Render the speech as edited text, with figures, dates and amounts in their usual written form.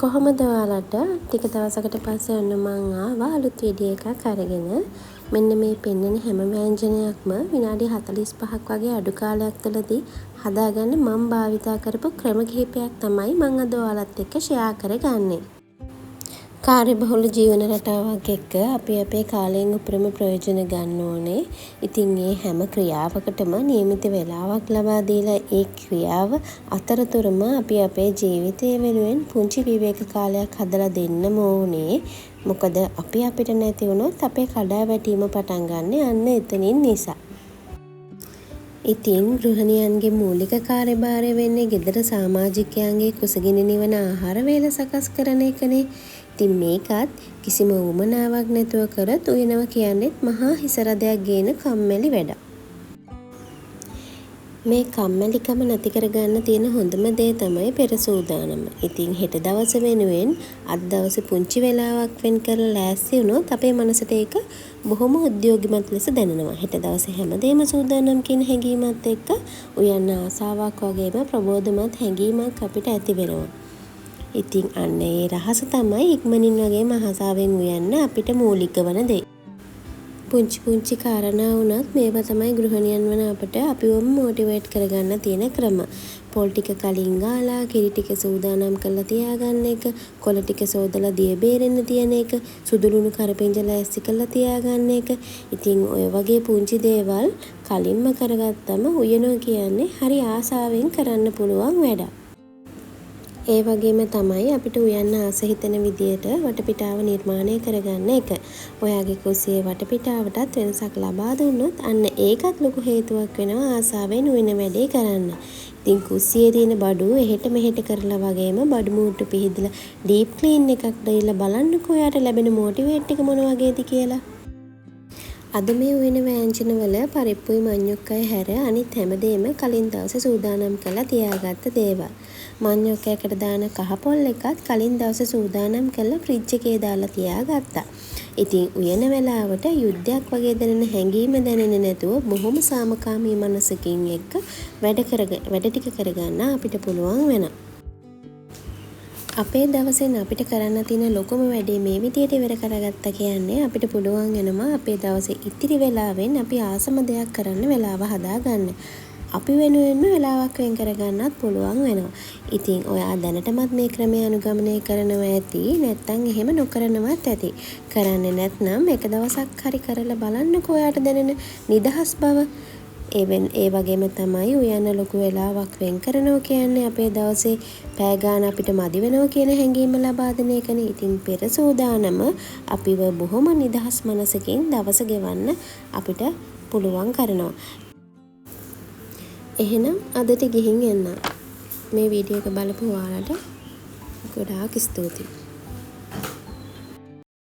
කොහොමද ඔයාලට? ටික දවසකට පස්සේ ඔන්න මං ආවා අලුත් වීඩියෝ එකක් අරගෙන. මෙන්න මේ පෙන්නන හැම ව්‍යංජනයක්ම විනාඩි 45ක් වගේ අඩු කාලයක් තුළදී හදාගන්න මං භාවිතා කරපු ක්‍රම කිහිපයක් තමයි මං අද ඔයාලත් එක්ක ෂෙයා කරගන්නේ. කාර්යබහුල ජීවන රටාවක් එක්ක අපි අපේ කාලයෙන් උපරිම ප්‍රයෝජන ගන්න ඕනේ. ඉතින් ඒ හැම ක්‍රියාවකටම නියමිත වෙලාවක් ලබා දීලා ඒ ක්‍රියාව අතරතුරම අපි අපේ ජීවිතය වෙනුවෙන් පුංචි විවේක කාලයක් හදලා දෙන්නම ඕනේ. මොකද අපි අපිට නැති වුණොත් අපේ කඩා වැටීම පටන් ගන්නෙ අන්න එතනින් නිසා. ඉතින් ගෘහිණියන්ගේ මූලික කාර්යභාරය වෙන්නේ ගෙදර සාමාජිකයන්ගේ කුසගිනි නිවන ආහාර වේල සකස් කරන එකනේ. ඉතින් මේකත් කිසිම උවමනාවක් නැතුව කරොත් උයනවා කියන්නෙත් මහා හිස රදයක් ගේන කම්මැලි වැඩක්. මේ කම්මැලිකම නැති කරගන්න තියෙන හොඳම දේ තමයි පෙර සූදානම. ඉතින් හෙට දවස වෙනුවෙන් අද දවසේ පුංචි වෙලාවක් වෙන් කරලා ලෑස්ති වුණොත් අපේ මනසට ඒක බොහොම උද්‍යෝගිමත් ලෙස දැනෙනවා. හෙට දවසේ හැමදේම සූදානම් කියන හැඟීමත් එක්ක උයන්න ආසාවක් වගේම ප්‍රබෝධමත් හැඟීමක් අපිට ඇති වෙනවා. ඉතින් අන්න ඒ රහස තමයි ඉක්මනින් වගේම ආසාවෙන් උයන්න අපිට මූලික වන දේ. පුංචි පුංචි කාරණා වුණත් මේවා තමයි ගෘහිණියන් වන අපට අපිවම මොටිවේට් කරගන්න තියෙන ක්‍රම. පොල් ටික කලින් ගාලා, කිරි ටික සූදානම් කරලා තියාගන්න එක, කොළ ටික සෝදලා දිය බේරෙන්න තියන එක, සුදු ලුණු කරපිංච ලෑස්ති කරලා තියාගන්න එක. ඉතින් ඔය වගේ පුංචි දේවල් කලින්ම කරගත්තම උයනවා කියන්නේ හරි ආසාවෙන් කරන්න පුළුවන් වැඩක්. ඒ වගේම තමයි අපිට උයන්න ආස හිතෙන විදියට වටපිටාව නිර්මාණය කරගන්න එක. ඔයාගේ කුස්සියේ වටපිටාවටත් වෙනසක් ලබා දුන්නොත් අන්න ඒකත් ලොකු හේතුවක් වෙනවා ආසාවෙන් උයන වැඩේ කරන්න. ඉතින් කුස්සියේ තියෙන බඩු එහෙට මෙහෙට කරලා වගේම බඩු මූට්ටු පිහිදලා ඩීප් ක්ලීන් එකක් දීලා බලන්නකෝ ඔයාට ලැබෙන මොටිවේට් එක මොන වගේද කියලා. අද මේ උයන ව්‍යංජනවල පරිප්පුයි මඤ්ඤොක්කයි හැර අනිත් හැමදේම කලින් දවසේ සූදානම් කරලා තියාගත්ත දේවල්. මඤ්ඤොක්කයකට දාන කහ පොල් එකත් කලින් දවසේ සූදානම් කරලා ෆ්‍රිජ් එකේ දාලා තියාගත්තා. ඉතින් උයන වෙලාවට යුද්ධයක් වගේ දැනෙන හැඟීම දැනෙන්නේ නැතුව බොහොම සාමකාමී මනසකින් එක්ක වැඩ ටික කරගන්න අපිට පුළුවන් වෙනවා. අපේ දවසෙන් අපිට කරන්න තියෙන ලොකුම වැඩේ මේ විදියට ඉවර කරගත්තා කියන්නේ අපිට පුළුවන් වෙනවා අපේ දවසේ ඉතිරි වෙලාවෙන් අපි ආසම දෙයක් කරන්න වෙලාව හදාගන්න. අපි වෙනුවෙන්ම වෙලාවක් වෙන් කරගන්නත් පුළුවන් වෙනවා. ඉතින් ඔයා දැනටමත් මේ ක්‍රමය අනුගමනය කරනවා ඇති, නැත්නම් එහෙම නොකරනවත් ඇති. කරන්නේ නැත්නම් එක දවසක් හරි කරලා බලන්නකෝ ඔයාට දැනෙන නිදහස් බව. ඒ වගේම තමයි උයන්න ලොකු වෙලාවක් වෙන් කරනවා කියන්නේ අපේ දවසේ පැය ගාන අපිට මදි වෙනවා කියන හැඟීම ලබා දෙන එකනේ. ඉතින් පෙර සූදානම අපිව බොහොම නිදහස් මනසකින් දවස ගෙවන්න අපිට පුළුවන් කරනවා. එහෙනම් අදට ගිහින් එන්න. මේ වීඩියෝ එක බලපු ඔයාලට ගොඩාක් ස්තුතියි.